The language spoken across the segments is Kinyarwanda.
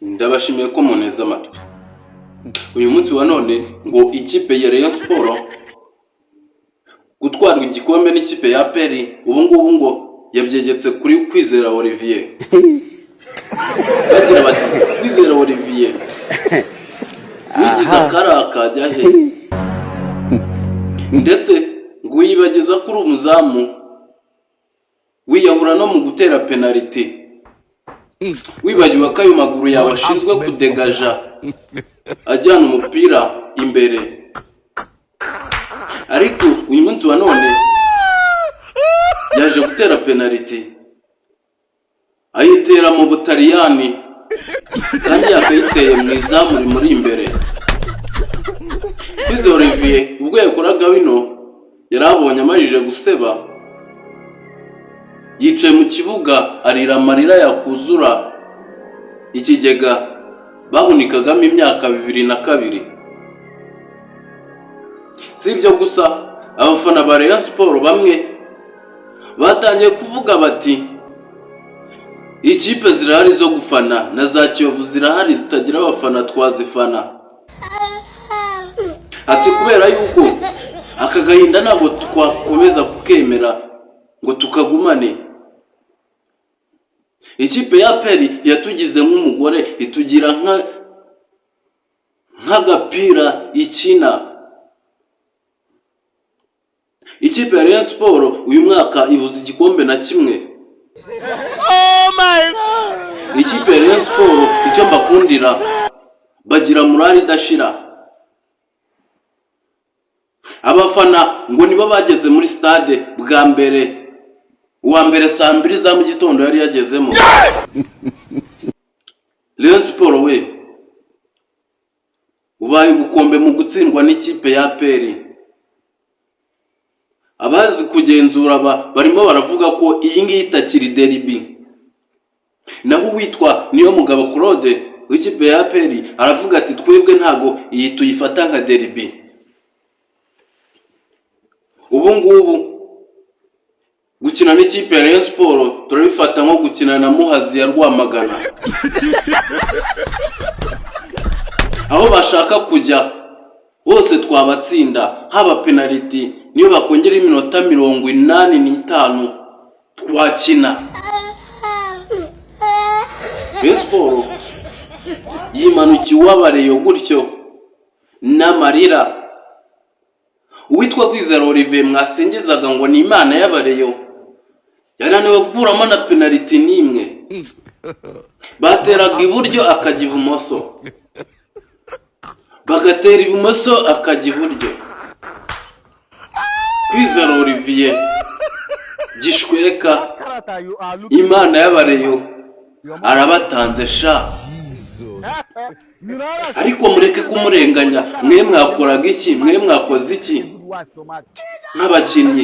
Ndabashimiye ko munteze amatwi uyu munsi wa none. Ngo ikipe ya Rayon Sports gutwarwa igikombe n'ikipe ya APR, ubu ngubu ngo yabyegetse kuri Kwizera Olivier. Bagira bati: "Kwizera Olivier wigize akari kajya he?" Ndetse ngo wiyibagiza ko uri umuzamu, wiyahura no mu gutera penaliti, wibagiwe ko ayo maguru yawe ashinzwe kudegaja ajyana umupira imbere. Ariko uyu munsi wa none yaje gutera penaliti, ayitera mu Butaliyani kandi yakayiteye mu izamu rimuri imbere. Kwizera Olivier ubwo yakoraga bino, yari abonye amarije guseba, yicaye mu kibuga arira amarira yakuzura ikigega bahunikagamo imyaka 2002. Si ibyo gusa, abafana ba Rayon Sports bamwe batangiye kuvuga bati: "Ikipe zirahari zo gufana, na za Kiyovu zirahari zitagira abafana, twazifana." Ati: "Kubera yuko aka gahinda ntabwo twakomeza kukemera ngo tukagumane. Ikipe ya APR yatugize nk'umugore, itugira nk'agapira ikina." Ikipe ya Rayon Sports uyu mwaka ibuze igikombe na kimwe. Ikipe ya Rayon Sports, icyo mbakundira, bagira morale idashira. Abafana ngo nibo bageze muri stade bwa mbere, uwa mbere saa 2 za mu gitondo yari yagezemo. Rayon Sports we, ubaye ubukombe mu gutsindwa n'ikipe ya APR. Abazi kugenzura aba barimo baravuga ko iyi ngiyi itakiri derby. Naho uwitwa Niyo Mugabo Claude w'ikipe ya APR aravuga ati: "Twebwe ntago iyi tuyifata nka derby. Ubu ngubu gukina n'ikipe ya Rayon Sports turabifata nko gukina na Muhazi ya Rwamagana. Aho bashaka kujya hose twabatsinda, haba penaliti, niyo bakongera iminota 85 twakina." Rayon Sports yimanukiye uwabareyo gutyo n'amarira. Uwitwa Kwizera Olivier mwasingizaga ngo ni imana y'abareyo, yananiwe gukuramo na penaliti n'imwe. Bateraga iburyo akajya ibumoso, bagatera ibumoso akajya iburyo. Kwizera Olivier Gishweka, imana y'abareyo, arabatanze sha. Ariko mureke kumurenganya. Mwe mwakoraga iki? Mwe mwakoze iki nk'abakinnyi?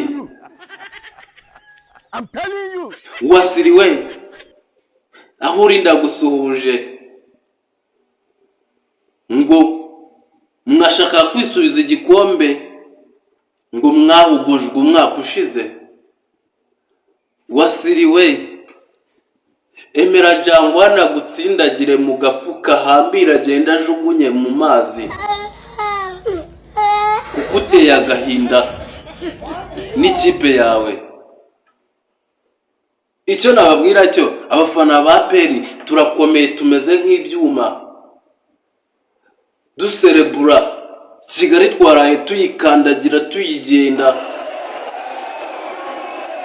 I'm telling you. Wasiriwe, aho uri ndagusuhuje. Ngo mwashaka kwisubiza igikombe ngo mwahugujwe umwaka ushize. Wasiriwe, emera Jangwana gutsindagire mu gafuka, hambira, agenda ajugunye mu mazi, kuko uteye agahinda n'ikipe yawe. Icyo nababwira cyo, abafana ba APR turakomeye, tumeze nk'ibyuma, duserebura Kigali twaraye tuyikandagira, tuyigenda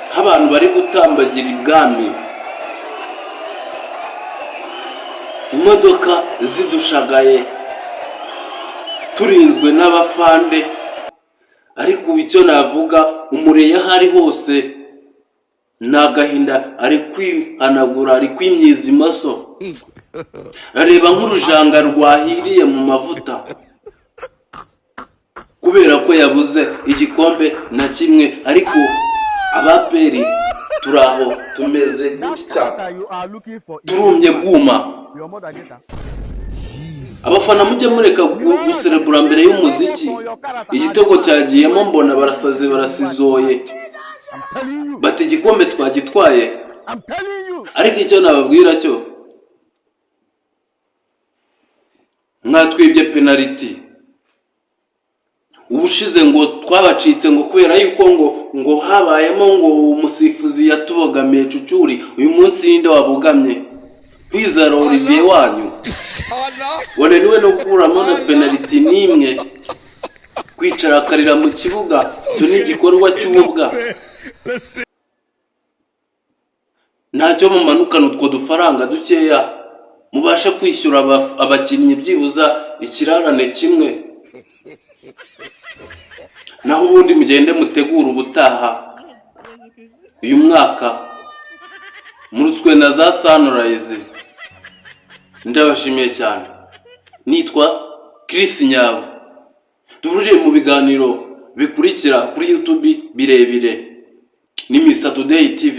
nk'abantu bari gutambagira ibwami, imodoka zidushagaye, turinzwe n'abafande. Ariko ubu icyo navuga, umureye aho ari hose ni agahinda, ari kwihanagura, ari kwimyiza imoso, areba nk'urujanga rwahiriye mu mavuta kubera ko yabuze igikombe na kimwe. Ariko aba APR turi aho tumeze That gutya, character you are looking for. is turumye bwuma. Your mother get her. Abafana, mujye mureka guserebura mbere y'umuziki. Igitego cyagiyemo, mbona barasaze, barasizoye. I'm telling you. Bati: "Igikombe twagitwaye." I'm telling you. Ariko icyo nababwira cyo Mwatwibye penaliti ubushize, ngo twabacitse ngo kubera yuko ngo habayemo ngo umusifuzi yatubogamiye cucuri. Uyu munsi ninde wabogamye? Kwizera Olivier wanyu wananiwe no gukuramo na penaliti n'imwe, kwicara akarira mu kibuga, icyo ni igikorwa cy'ububwa. Ntacyo, mumanukana utwo dufaranga dukeya mubashe kwishyura abakinnyi byibuza ikirarane kimwe, naho ubundi mugende mutegure ubutaha. Uyu mwaka muruswe na za Sunrise. Ndabashimiye cyane, nitwa Chris Nyabo. Duhurire mu biganiro bikurikira kuri YouTube birebire ni Mr Today TV.